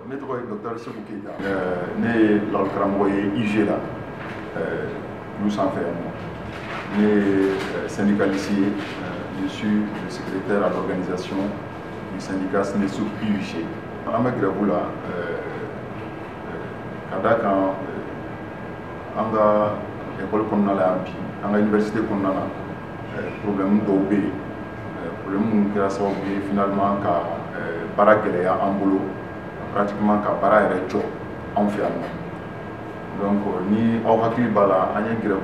Ne tɔgɔ ye docteur Seku Keyita. Ne ye lakɔlikaramɔgɔ ye UG la, kulu sanfɛ yan nɔ. Ne ye syndicaliste ye, je suis le secrétaire à l'organisation du syndicat SNESUP UG. An bɛ grève la ka da kan an ka école kɔnɔna la yan bi, an ka université kɔnɔna na, problème dɔw bɛ yen, problème minnu kɛra sababu ye finalement ka baara gɛlɛya an bolo, pratiquement ka baara yɛrɛ jɔ anw fɛ yan nɔ. Donc ni aw hakili b'a la, an ye grève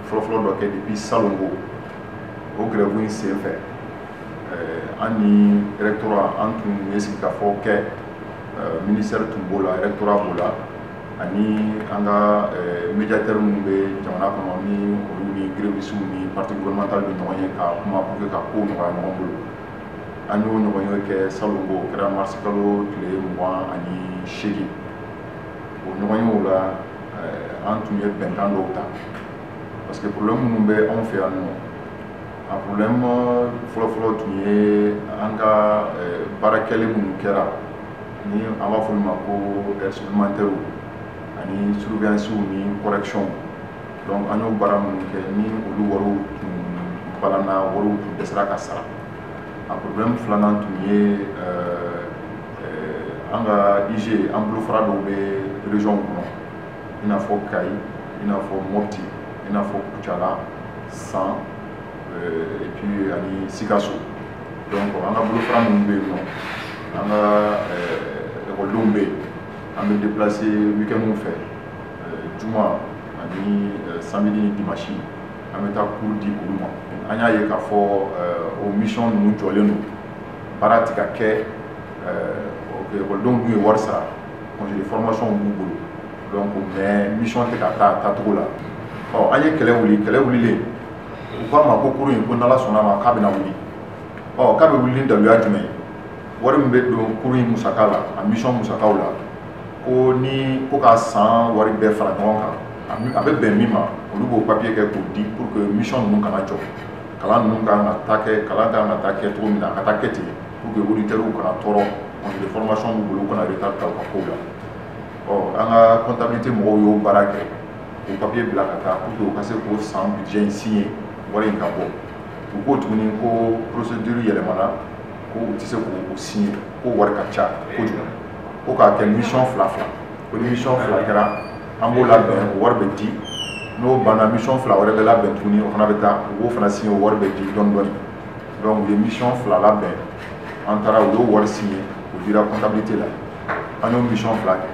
fɔlɔfɔlɔ dɔ kɛ depuis salongo. O grève in sen fɛ, an ni rectorat an tun ye sigikafɔ kɛ, ministère tun b'o la, rectorat b'o la, ani an ka médiateur minnu bɛ jamana kɔnɔ, ni olu ni grévistes ni parti gouvernemental bɛ ɲɔgɔn ye ka kuma pour que ka kow nɔgɔya ɲɔgɔn bolo. An y'o ɲɔgɔn ye kɛ salongo, o kɛra mars kalo tile 28. O ɲɔgɔnyew la, an tun ye bɛnkan dɔw ta, parce que problème minnu bɛ anw fɛ yan nɔ, a problème fɔlɔfɔlɔ tun ye an ka baarakɛlen minnu kɛra, ni an b'a fɔ olu ma ko heures supplémentaires ani surveillance ni correction. Donc an y'o baara minnu kɛ, ni olu wariw tun balanna, wariw tun dɛsɛra ka sara. A problème filanan tun ye an ka UG, an bolofara dɔw bɛ région kɔnɔ, i n'a fɔ Kayi, i n'a fɔ Mopti, i n'a fɔ Kucala, San et puis ani Sikaso. Donc an ka bolofara minnu bɛ yen nɔ, an ka ekɔlidenw bɛ yen, an bɛ déplacer week-end fɛ, juma ani samedi ni dimanche, an bɛ taa cours di olu ma. An y'a ye k'a fɔ o mission ninnu jɔlen don, baara tɛ ka kɛ. Ekɔlidenw dun ye wari sara, congé de formation b'u bolo, donc mais mission tɛ ka taa taacogo la. Ɔ, an ye kɛlɛ wuli. Kɛlɛ wulilen, u k'a ma ko cours in, ko n'Ala sɔnna a ma, k'a bɛna wuli. Ɔ, k'a bɛ wuli ni daluya jumɛn ye? Wari min bɛ don cours in musaka la, a mission musakaw la, ko ni ko ka san wari bɛɛ fara ɲɔgɔn kan, a bɛ bɛn min ma, olu b'o papier kɛ k'o di pour que mission ninnu kana jɔ, kalan ninnu kan ka taa kɛ, kalan kan ka taa kɛ cogo min na, a ka taa kɛ ten, pour que auditeurs kana tɔɔrɔ, congé de formation b'u bolo, u kana retard ta u ka kow la. Ɔ, an ka comptabilité mɔgɔw y'o baara kɛ k'o papier bila ka taa pour que u ka se k'o san budget in signer, wari in ka bɔ. U ko tuguni ko procédure yɛlɛmana, ko u tɛ se k'o signer, ko wari ka ca kojugu, ko k'a kɛ mission fila fila, ko ni mission fila kɛra, an b'o labɛn, o wari bɛ di. N'o banna, mission fila wɛrɛ bɛ labɛn tuguni, o fana bɛ taa, u b'o fana signer, o wari bɛ di dɔɔni dɔɔni. Donc u ye mission fila labɛn, an taara, u y'o wari signer, o dira comptabilité la, an y'o mission fila kɛ.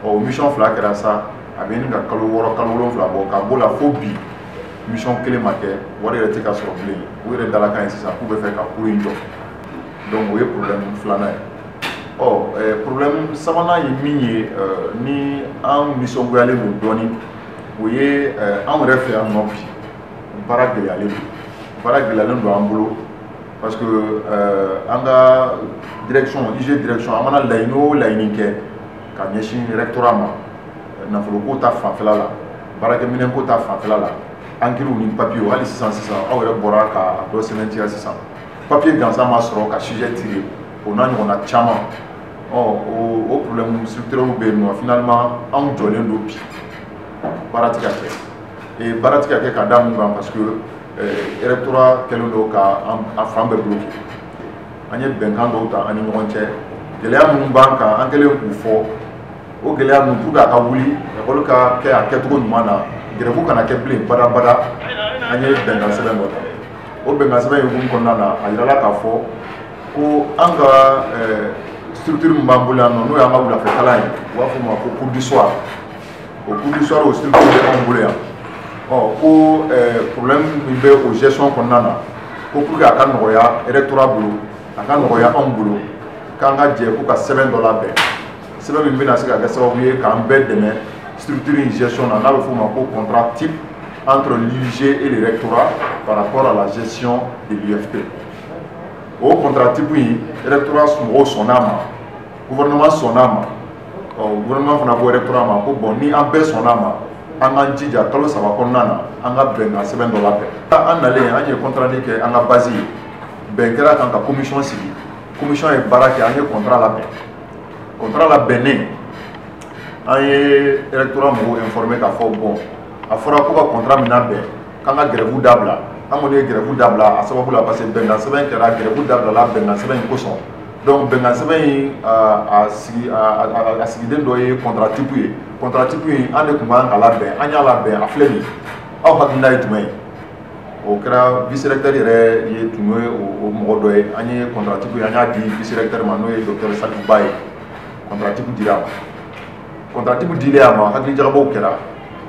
Ɔ, o mission fila kɛra sa, a bɛ ɲini ka kalo 6, kalo 7 bɔ ka b'o la. Fo bi, mission kelen ma kɛ, wari yɛrɛ tɛ ka sɔrɔ bilen. U yɛrɛ dalakan ye sisan k'u bɛ fɛ ka cours in jɔ. Donc o ye problème filanan ye. Ɔ, problème sabanan ye min ye, ni an nisɔngoyalen don dɔɔni, o ye anw yɛrɛ fɛ yan nɔ bi, baara gɛlɛyalen don, baara gɛlɛyalen don an bolo, parce que an ka direction, UG direction, an mana laɲini o laɲini kɛ ka ɲɛsin rectorat ma, nafoloko ta fanfɛla la, baarakɛminɛnko ta fanfɛla la, encre ni papier, hali sisan sisan aw yɛrɛ bɔra ka dɔ sɛbɛntiya sisan, papier gansan ma sɔrɔ ka sujet tirer, o n'a ɲɔgɔnna caman. Ɔ, o problème structurel bɛ yen nɔ. Finalement anw jɔlen don bi, baara tɛ ka kɛ. Et baara tɛ ka kɛ ka da mun kan? Parce que rectorat kɛlen don ka an fan bɛɛ bloqué. An ye bɛnkan dɔw ta an ni ɲɔgɔn cɛ, gɛlɛya minnu b'an kan, an kɛlen k'u fɔ, o gɛlɛya ninnu, pour que a ka wuli, ekɔli ka kɛ a kɛcogo ɲuman na, grève kana kɛ bilen badabada, an ye bɛnkan sɛbɛn dɔ ta. O bɛnkan sɛbɛn in hukumu kɔnɔna na, a yirala k'a fɔ ko an ka structure min b'an bolo yan nɔ, n'o y'an ka wulafɛ kalan ye, u b'a fɔ o ma ko cours du soir, o cours du soir, o structure bɛ anw bolo yan. Ɔ, ko problème min bɛ o gestion kɔnɔna na, ko pour que a ka nɔgɔya rectorat bolo, a ka nɔgɔya anw bolo, k'an ka jɛ ko ka sɛbɛn dɔ labɛn, sɛbɛn min bɛna se ka kɛ sababu ye k'an bɛɛ dɛmɛ structure in gestion na, n'a bɛ f'o ma ko contrat type entre l'UG et le rectorat par rapport à la gestion de l'UFP. O contrat type in, rectorat mɔgɔw sɔnn'a ma, gouvernement sɔnn'a ma. Ɔ, gouvernement fana ko rectorat ma ko bon, ni an bɛɛ sɔnn'a ma, an k'an jija kalo 3 kɔnɔna na, an ka bɛnkan sɛbɛn dɔ labɛn. An nalen, an ye contrat kɛ an ka base ye, bɛn kɛra kan ka commission sigi. Commission ye baara kɛ, an ye contrat labɛn. Contrat labɛnnen, an ye rectorat mɔgɔw informé k'a fɔ bon, a fɔra ko ka contrat min labɛn, k'an ka grève dabila. An kɔni ye grève dabila a sababu la, parce que bɛnkan sɛbɛn kɛra, grève dabilala bɛnkan sɛbɛn in kosɔn. Donc bɛnkan sɛbɛn in a sigi a sigiden dɔ ye contrat type ye. Contrat type in, an de tun kan ka labɛn, an y'a labɛn, a filɛ nin ye, aw hakilina ye jumɛn ye? O kɛra vice recteur yɛrɛ ye, tun ye o mɔgɔ dɔ ye. An ye contrat type ye, an y'a di vice recteur ma, n'o ye docteur Salif Ba ye. Contrat type dira a ma. Contrat type dilen a ma, hakilijagabɔw kɛra.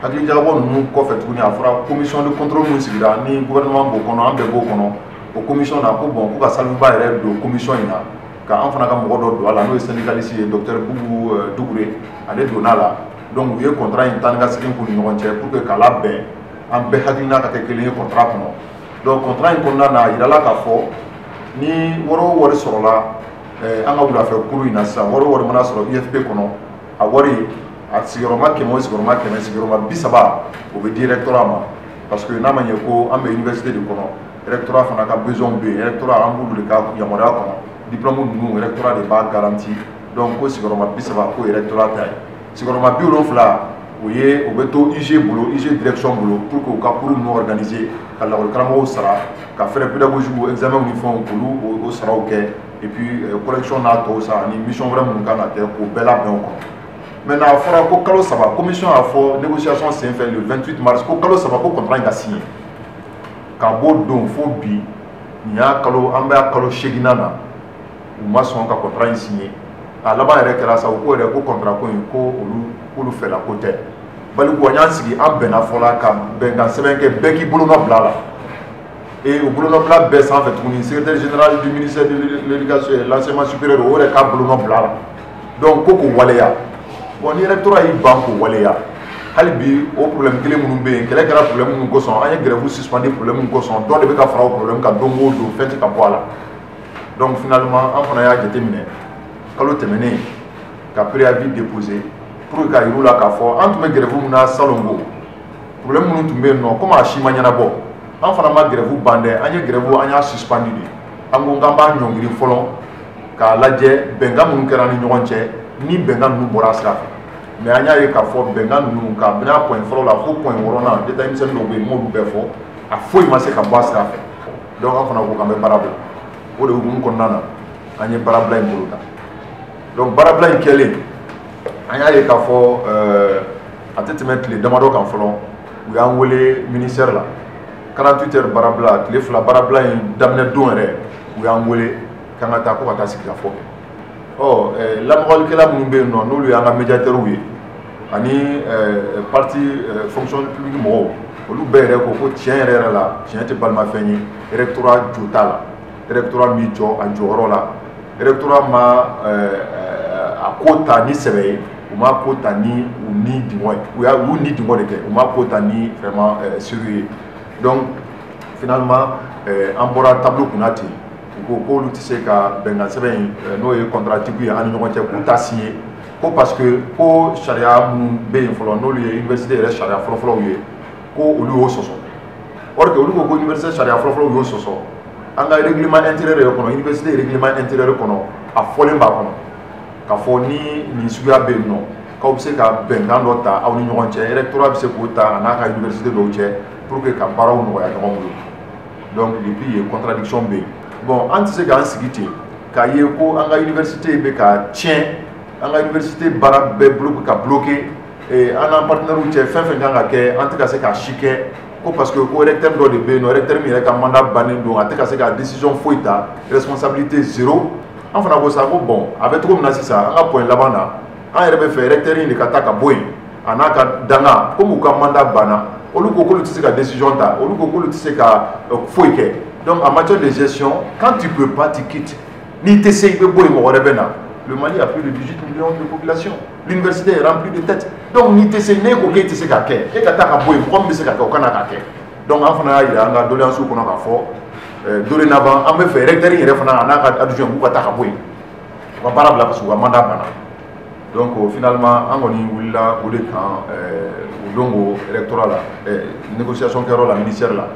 Hakilijagabɔ ninnu kɔfɛ tuguni, a fɔra commission de contrôle min sigira ni gouvernement b'o kɔnɔ, an bɛɛ b'o kɔnɔ, o commission na, ko bon, ko ka Salif Ba yɛrɛ don commission in na, ka an fana ka mɔgɔ dɔ don a la, n'o ye syndicaliste ye, docteur Boubou Doucouré, ale donna a la. Donc u ye contrat in taa ni ka segin k'u ni ɲɔgɔn cɛ pour que k'a labɛn, an bɛɛ hakilina ka kɛ kelen ye contrat kɔnɔ. Donc contrat in kɔnɔna na, a yirala k'a fɔ ni wari o wari sɔrɔla an ka wulafɛ kuru in na sisan, wari o wari mana sɔrɔ UFP kɔnɔ, a wari a sigiyɔrɔma 100 o sigiyɔrɔma 100, sigiyɔrɔma 30, o bɛ di rectorat ma, parce que n'a ma ɲɛ ko an bɛ université de kɔnɔ, rectorat fana ka besoin bɛ yen, rectorat an b'olu de ka yamaruya kɔnɔ, diplôme ninnu rectorat de b'a garanti. Donc ko sigiyɔrɔma 30, k'o ye rectorat ta ye, sigiyɔrɔma 70, o ye o bɛ to UG bolo, UG direction bolo, pour que u ka cours ninnu organiser, ka lakɔli karamɔgɔw sara, ka frais pédagogiques, examen ni fɛnw, k'olu o saraw kɛ, et puis correction n'a tɔw sa, ani mission wɛrɛ minnu kan ka kɛ, k'o bɛɛ labɛn o kɔnɔ. Maintenant a fɔra ko kalo 3, commission y'a fɔ négociation senfɛ le 28 mars ko kalo 3 ko contrat in ka signé. Ka b'o don fo bi, nin y'a kalo, an b'a kalo 8nan na, u ma sɔn ka contrat in signé. A laban yɛrɛ kɛra sa, u ko yɛrɛ ko contrat ko in, ko olu k'olu fɛla ko tɛ. Baliku, an y'an sigi, an bɛnna fɔla ka bɛnkan sɛbɛn kɛ, bɛɛ k'i bolonɔ bila a la. Et o bolonɔbila bɛɛ sanfɛ tuguni, secrétaire général du ministère de l'éducation et l'enseignement supérieur, o yɛrɛ k'a bolonɔ bila a la. Donc ko k'o waleya. Bon, ni rectorat y'i ban k'o waleya, hali bi o problème kelen minnu bɛ yen, kɛlɛ kɛra problème minnu kosɔn, an ye grève suspendu problème minnu kosɔn, dɔ de bɛ ka fara o problème kan don o don, fɛn tɛ ka bɔ a la. Donc finalement an fana y'a jateminɛ kalo tɛmɛnen ka préavis déposer pour que k'a yir'u la k'a fɔ an tun bɛ grève min na salon, ko problème minnu tun bɛ yen nɔ, komi a si ma ɲɛnabɔ, an fana ma grève ban dɛ, an ye grève, an y'a suspendu de. An ko k'an b'a ɲɔngiri fɔlɔ k'a lajɛ bɛnkan minnu kɛra an ni ɲɔgɔn cɛ, ni bɛnkan ninnu bɔra a sira fɛ. Mais an y'a ye k'a fɔ bɛnkan ninnu, k'a bɛna point fɔlɔ la fo point 6nan, détail misɛnnin dɔw bɛ yen, n m'olu bɛɛ fɔ, a foyi ma se ka bɔ a sira fɛ. Donc an fana ko k'an bɛ baara bila. O de hukumu kɔnɔna na, an ye baarabila in boloda. Donc baarabila in kɛlen, an y'a ye k'a fɔ a tɛ tɛmɛ tile damadɔ kan fɔlɔ, u y'an wele ministère la. 48 heures baarabila, tile 2 baarabila in daminɛ don yɛrɛ, u y'an wele k'an ka taa, ko ka taa sigikafɔ kɛ. Ɔ lamagalikɛla minnu bɛ yen nɔ, n'olu y'an ka médiateurs ye, ani parti fonction publique mɔgɔw, olu bɛɛ yɛrɛ ko ko tiɲɛ yɛrɛ yɛrɛ la, tiɲɛ tɛ balimafɛn ye, rectorat jo t'a la, rectorat m'i jɔ a jɔyɔrɔ la, rectorat ma a ko ta ni sɛbɛ ye, u ma ko ta ni u ni dingɔ ye, u y'a u y'u ni dingɔ de kɛ, u ma ko ta ni vraiment sérieux ye. Donc finalement an bɔra tableau kunna ten. U ko k'olu tɛ se ka bɛnkan sɛbɛn in, n'o ye contrat type ye an ni ɲɔgɔn cɛ, k'u t'a signé, ko parce que ko sariya minnu bɛ yen fɔlɔ, n'olu ye université yɛrɛ sariya fɔlɔfɔlɔw ye, ko olu y'o sɔsɔ. Or que olu ko ko université sariya fɔlɔfɔlɔw y'o sɔsɔ, an ka règlement intérieur yɛrɛ kɔnɔ, université règlement intérieur kɔnɔ, a fɔlen b'a kɔnɔ k'a fɔ ni nin suguya bɛ yen nɔ, k'aw bɛ se ka bɛnkan dɔ ta aw ni ɲɔgɔn cɛ, rectorat bɛ se k'o ta a n'a ka université dɔw cɛ pour que ka baaraw nɔgɔya ɲɔgɔn bolo. Donc depuis yen, contradiction bɛ yen. Bon, an tɛ se k'an sigi ten k'a ye ko an ka université bɛ ka tiɲɛ, an ka université baara bɛɛ bolo bɛ ka bloqué, an n'an partenaires cɛ, fɛn fɛn kan ka kɛ, an tɛ ka se k'a si kɛ, ko parce que ko recteur dɔ de bɛ yen nɔ, recteur min yɛrɛ ka mandat bannen don, a tɛ ka se ka décision foyi ta, responsabilité zéro. An fana ko sa ko bon, a bɛ cogo min na sisan, an ka point laban na, an yɛrɛ bɛ fɛ recteur in de ka taa ka bɔ yen, a n'a ka danga, komi u ka mandat banna, olu ko k'olu tɛ se ka décision ta, olu ko k'olu tɛ se ka foyi kɛ. Donc en matière de gestion, quand tu peux pas, tu quittes. N'i tɛ se, i bɛ bɔ yen, mɔgɔ wɛrɛ bɛ na. Le Mali a plus de 18 millions de population, l'université est remplie de têtes. Donc n'i tɛ se, n'e ko k'e tɛ se ka kɛ, e ka taa ka bɔ yen, mɔgɔ min bɛ se ka kɛ, o ka na ka kɛ. Donc an fana y'a yira an ka doléance kɔnɔ k'a fɔ dorénavant an bɛ fɛ recteur yɛrɛ fana a n'a ka adjoint k'u ka taa ka bɔ yen, u ka baara bila, parce que u ka mandat banna. Donc finalement an kɔni wulila o de kan o don, ko rectorat la, négociation kɛyɔrɔ la, ministère la.